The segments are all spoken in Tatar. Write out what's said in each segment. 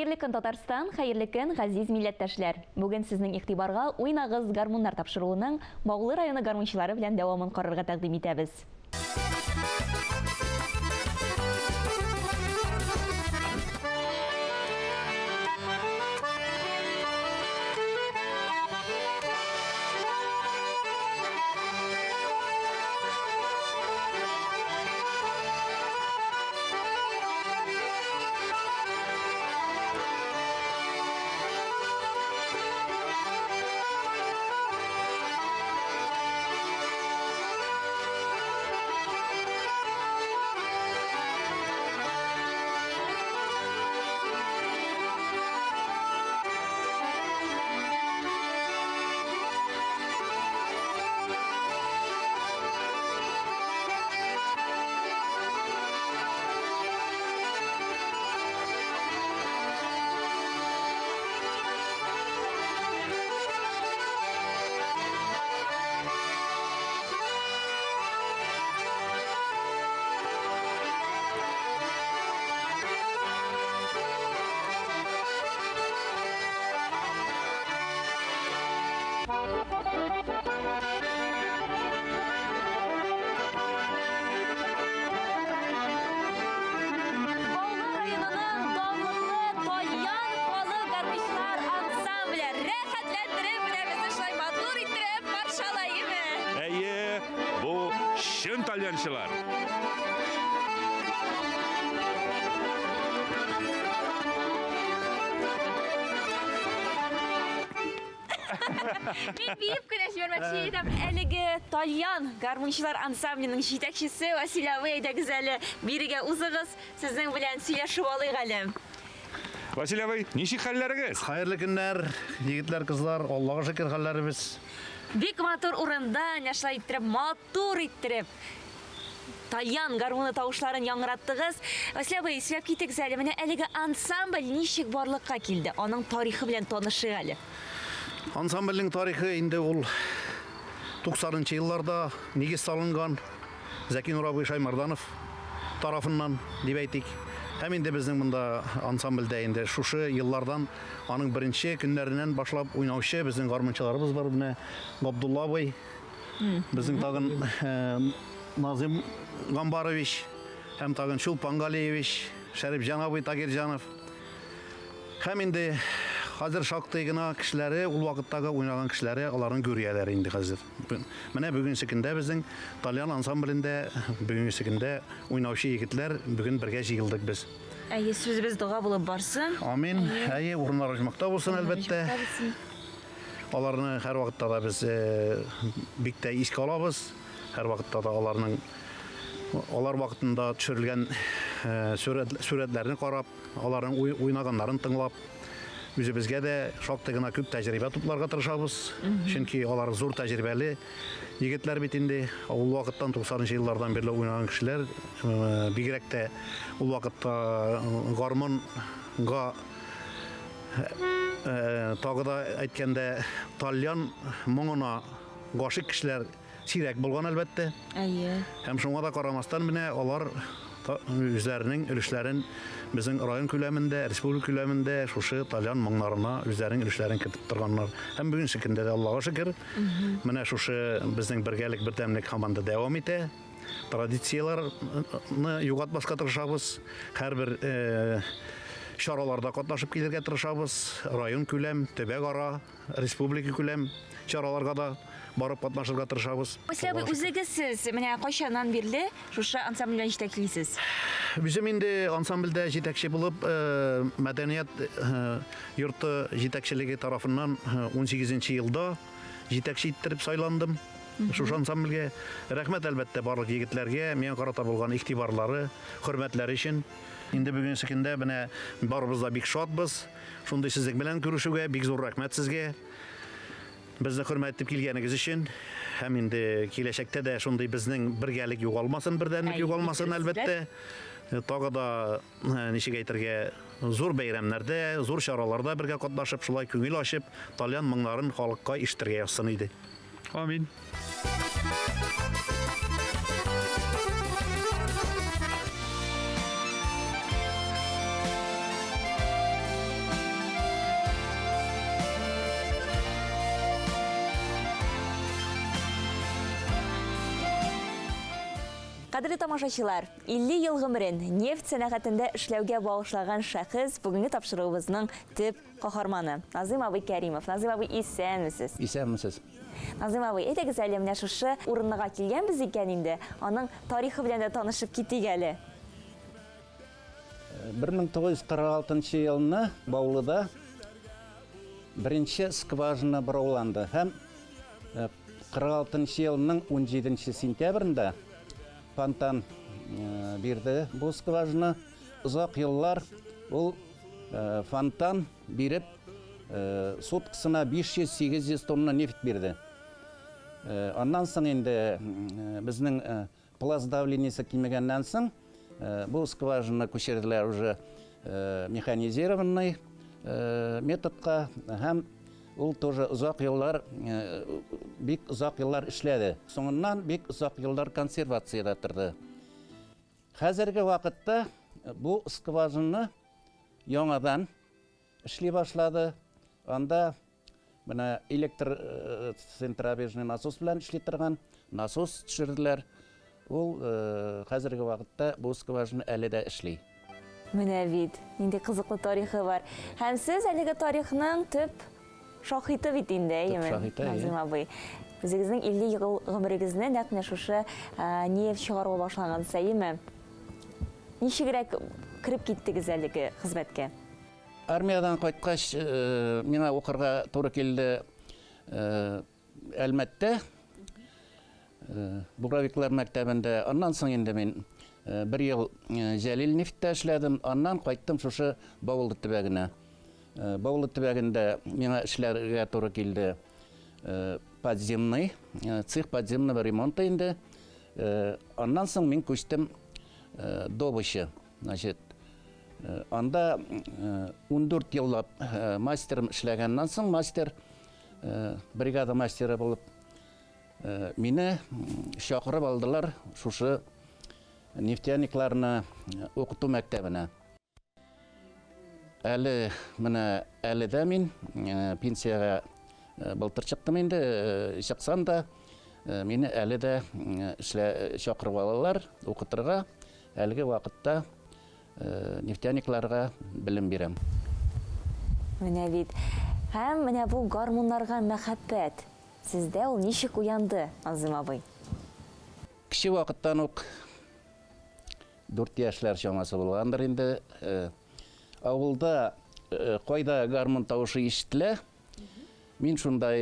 Хәерле көн, Татарстан, хәерле көн, газиз милләттәшләр! Бүген сезнең игътибарга Уйнагыз, гармуннар тапшыруының Баулы районы гармунчылары белән дәвамын карарга тәкъдим итәбез. Баулы районының данлыклы Тальян халык гармунчылар ансамбле рәхәтләндереп менә безне шулай матур иттереп каршы ала, әйеме? Әйе, бу чын тальянчылар. Мин биеп кенә җибәрмәкче идем. Әлеге тальян гармунчылар ансамбленең җитәкчесе Василий абый, әйдәгез әле бирегә узыгыз, сезнең белән сөйләшеп алыйк әле. Василий абый, ничек хәлләрегез? Хәерле көннәр, егетләр, кызлар, Аллага шөкер хәлләребез. Бик матур урында, әнә шулай иттереп, матур иттереп тальян гармуны тавышларын яңгыраттыгыз. Василий абый, сөйләп китегез әле, менә әлеге ансамбль ничек барлыкка килде? Аның тарихы белән танышыйк әле. Ансамбльнең тарихы инде ул 90 нчы елларда нигез салынган Зәки Нур абый Шаймарданов тарафыннан, дип әйтик. Һәм инде безнең монда ансамбльдә инде шушы еллардан аның беренче көннәреннән башлап уйнаучы безнең гармунчыларыбыз бар. Менә Габдулла абый, безнең тагын Назым Гамбарович һәм тагын Чулпан Галиевич, Шәрипҗан абый Тагирҗанов. Һәм инде хәзер шактый гына кешеләре, ул вакыттагы уйнаган кешеләре, аларның гүрияләре инде хәзер. Менә бүгенге көндә безнең тальян ансамблендә бүгенге көндә уйнаучы егетләр бүген бергә җыелдык без. Әйе, сүзебез дога булып барсын. Амин. Әйе, урыннар оҗмахта булсын, әлбәттә. Аларны һәрвакытта да без бик тә искә алабыз. Һәрвакытта да аларның алар вакытында төшерелгән сурәтләрне карап, аларның уйнаганнарын тыңлап, үзебезгә дә шактый гына күп тәҗрибә тупларга тырышабыз. Чөнки алар зур тәҗрибәле егетләр бит инде. Ул вакыттан 90 нчы еллардан бирле уйнаган кешеләр, бигрәк тә ул вакытта гармунга тагы да әйткәндә, тальян моңына гашыйк кешеләр сирәк булган, әлбәттә. Әйе. Һәм шуңа да карамастан менә алар үзләренең өлешләрен безнең район күләмендә, республика күләмендә шушы тальян моңнарына үзләренең өлешләрен кертеп торганнар. Һәм бүгенге көндә дә Аллага шөкер, менә шушы безнең бергәлек, бердәмлек һаман да дәвам итә. Традицияләрне югалтмаска тырышабыз. Һәрбер чараларда катнашып килергә тырышабыз. Район күләм, төбәк ара, республика күләм чараларга да барып катнашырга тырышабыз. Василий абый, үзегез сез менә кайчаннан бирле шушы ансамбль белән җитәклисез? Үзем инде ансамбльдә җитәкче булып, мәдәният йорты җитәкчелеге тарафыннан 18 нче елда җитәкче иттереп сайландым шушы ансамбльгә. Рәхмәт, әлбәттә, барлык егетләргә миңа карата булган игътибарлары, хөрмәтләре өчен. Инде бүгенге көндә менә барыбыз да бик шатбыз. Шундый сезнең белән күрешүгә бик зур рәхмәт сезгә. Безне хөрмәт итеп килгәнегез өчен. Һәм инде киләчәктә дә шундый безнең бергәлек югалмасын, бердәмлек югалмасын, әлбәттә. Тагы да, ничек әйтергә, зур бәйрәмнәрдә, зур чараларда бергә катнашып, шулай күңел ачып, тальян моңнарын халыкка ишетергә язсын иде. Амин. Кадерле тамашачылар, 50 ел гомерен нефть сәнәгатендә эшләүгә багышлаган шәхес бүгенге тапшыруыбызның төп каһарманы. Назыйм абый Кәримов. Назыйм абый, исәнмесез. Исәнмесез. Назыйм абый, әйдәгез әле менә шушы урынга килгәнбез икән инде, аның тарихы белән дә танышып китик әле. 1946 елны Баулыда беренче скважина борауланды һәм 46 елның 17 сентябрендә фонтан бирде бу скважина. Озак еллар ул фонтан биреп суткасына 500-800 тонна нефть бирде. Аннан соң инде безнең пласт давлениесе кимегәннән соң бу скважина күчерделәр уже механизированный методка һәм ул тоже озак еллар, бик озак еллар эшләде. Соңыннан бик озак еллар консервациядә торды. Хәзерге вакытта бу скважина яңадан эшли башлады. Анда менә электр центробежный насос белән эшли торган насос төшерделәр. Ул хәзерге вакытта бу скважина әле дә эшли. Менә бит, нинди кызыклы тарихы бар. Һәм сез әлеге тарихның төп шаһиты бит инде, әйеме, Назыйм абый? Үзегезнең 50 ел гомерегезне нәкъ менә шушы нефть чыгаруга башлагансыз, әйеме? Ничегрәк кереп киттегез әлеге хезмәткә? Армиядән кайткач, миңа укырга туры килде Әлмәттә, Буровиклар мәктәбендә. Аннан соң инде мин бер ел Җәлил нефтьтә эшләдем. Аннан кайттым шушы Баулы төбәгенә. Баулы төбәгендә миңа эшләргә туры килде подземный, цех подземного ремонта инде. Аннан соң мин күчтем добыча. Значит, анда 14 еллап мастерым эшләгәннән соң, мастер, бригада мастеры булып, мине чакырып алдылар шушы нефтяникларны укыту мәктәбенә. Әле менә әле дә мин пенсиягә былтыр чыктым инде, чыксам да, мине әле дә эшлә чакырып алалар укытырга. Әлеге вакытта нефтяникларга белем бирәм. Менә бит. Һәм менә бу гармуннарга мәхәббәт сездә ул ничек уянды, Назыйм абый? Кече вакыттан ук, 4 яшьләр чамасы булгандыр инде, авылда кайда гармун тавышы ишетелә, мин шунда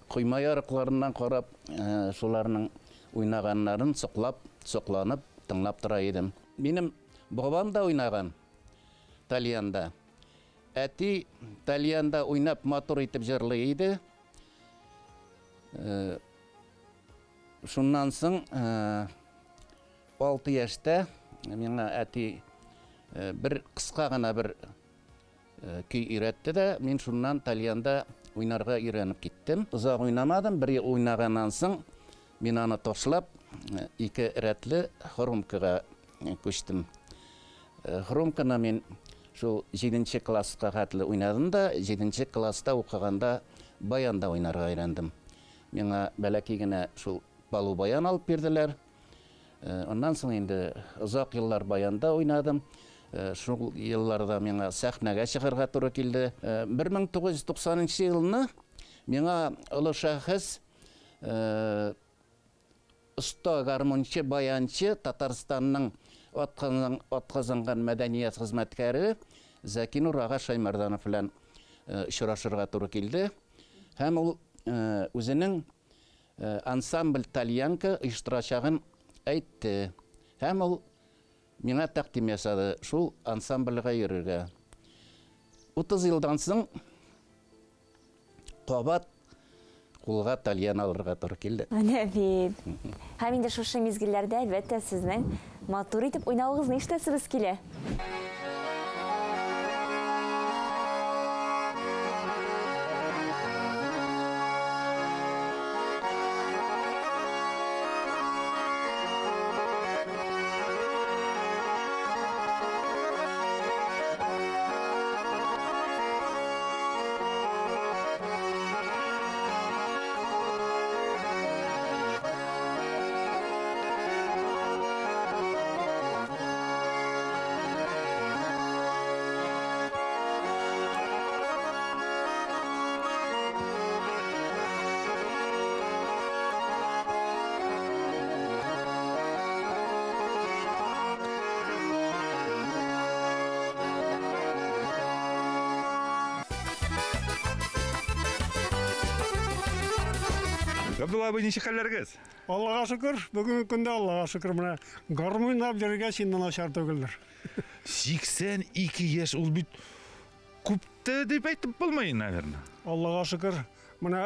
койма ярыкларыннан карап, шуларның уйнаганнарын соклап, сокланып, тыңлап тора идем. Минем бабам да уйнаган тальянда. Әти тальянда уйнап матур итеп җырлый иде. Шуннан соң 6 яшьтә миңа әти бер кыска гына бер көй өйрәтте дә, мин шуннан тальянда уйнарга өйрәнеп киттем. Озак уйнамадым, бер ел уйнаганнан соң мин аны ташлап, ике рәтле хромкага күчтем. Хромканы мин шул 7 класска хәтле уйнадым да, 7 класста укыганда баянда уйнарга өйрәндем. Миңа бәләкәй генә шул полубаян алып бирделәр. Аннан соң инде озак еллар баянда уйнадым. Шул елларда миңа сәхнәгә чыгарга туры килде. 1990 елны миңа олы шәхес, оста гармунчы, баянчы, Татарстанның атказанган мәдәният хезмәткәре Зәкинур ага Шаймарданов белән очрашырга туры килде. Һәм ул үзенең ансамбль Тальянка оештырачагын әйтте. Һәм ул миңа тәкъдим ясады шул ансамбльгә йөрергә. 30 елдан соң кабат кулга тальян алырга туры килде. Менә бит. Һәм инде шушы мизгелләрдә, әлбәттә, сезнең матур итеп уйнавыгызны ишетәсебез килә. Габдулла абый, ничек хәлләрегез? Аллага шөкер, бүгенге көндә Аллага шөкер, менә гармун уйнап йөргәч инде начар түгелдер. 82 яшь ул бит күп тә дип әйтеп булмый, наверное. Аллага шөкер, менә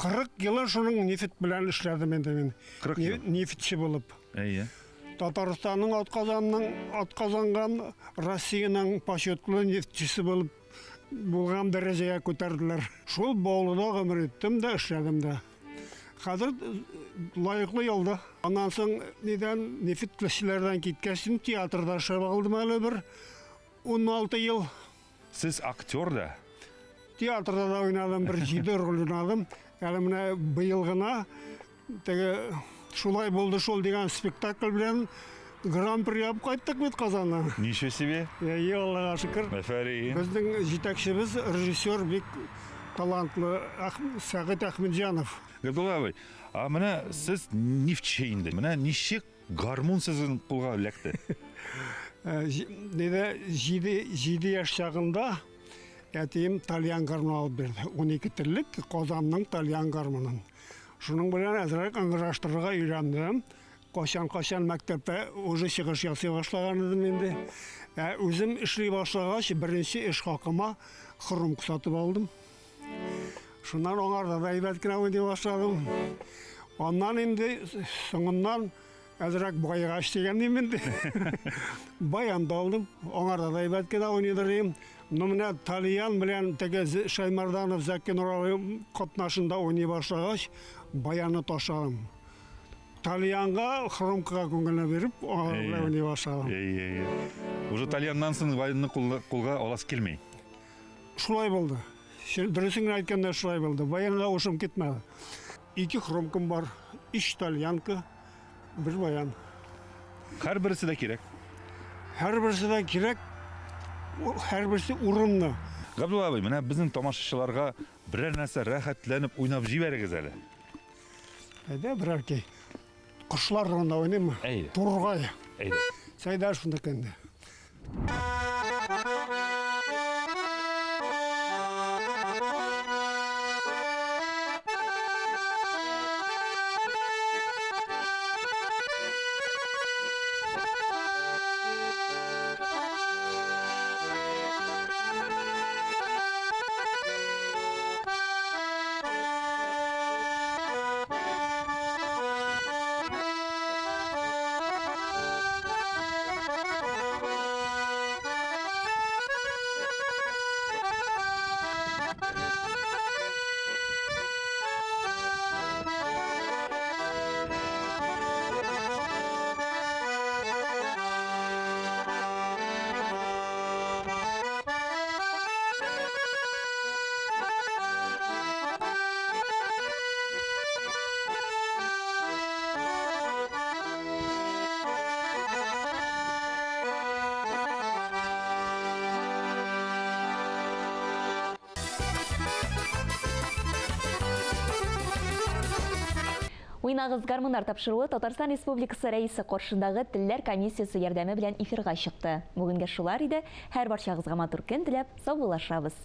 40 елын шуның нефть белән эшләдем инде мин. 40 ел. Нефтьче булып. Әйе. Татарстанның атказанның атказанган Россиянең почетлы нефтьчесе булып булган дәрәҗәгә күтәрделәр. Шул Баулыда гомер иттем дә, эшләдем дә. Хәзер лаеклы ялда. Аннан соң нидән нефтьчеләрдән киткәч, театрда эшләп алдым әле бер 16 ел. Сез актер да? Театрда да уйнадым, бер җиде роль уйнадым. Әле менә быел гына теге шулай булды шул дигән спектакль белән гран-при алып кайттык бит Казаннан. Ничего себе! Әйе, Аллага шөкер. Афәрин. Безнең җитәкчебез, режиссер бик талантлы Сәгыйть Әхмәтҗанов. Габдулла абый, а менә сез нефтьче инде. Менә ничек Гармун сезнең кулга эләкте. Э, Нидә 7 яшь чагында әтием тальян гармун алып бирде. 12 теллек Казанның тальян гармунын. Шуның белән әзрәк ыңгыраштырырга өйрәндем. Кайчан-кайчан мәктәптә уже чыгыш ясый башлаган идем инде. Ә үзем эшли башлагач, беренче эш хакыма хромка сатып алдым. Шуннан аңарда да әйбәт кенә уйный башладым. Аннан инде соңыннан әзрәк байгач дигән инде. Баян да алдым. Аңарда да әйбәт кенә уйныйдыр идем. Но менә тальян белән теге Шаймарданов Зәки Нуралы катнашында уйный башлагач, баянны ташладым. Тальянга, хромкага күңелне биреп, аңар белән уйный башладым. Әйе, әйе. Уже тальяннан соң баянны кулга аласы килми. Шулай булды. Дөресен генә әйткәндә шулай булды. Баянга ушым китмәде. Ике хромкам бар, өч тальянка, бер баян. Һәрберсе дә кирәк. Һәрберсе дә кирәк, һәрберсе урынлы. Габдулла абый, менә безнең тамашачыларга берәр нәрсә рәхәтләнеп уйнап җибәрегез әле. Әйдә, берәр көй. Кошлар турында уйныймы? Әйдә. Тургай. Әйдә. Сәйдәшевнеке инде. Уйнагыз гармуннар тапшыруы Татарстан Республикасы Рәисе каршындагы Телләр комиссиясе ярдәме белән эфирга чыкты. Бүгенгә шулар иде. Һәрбарчагызга матур көн теләп, саубуллашабыз.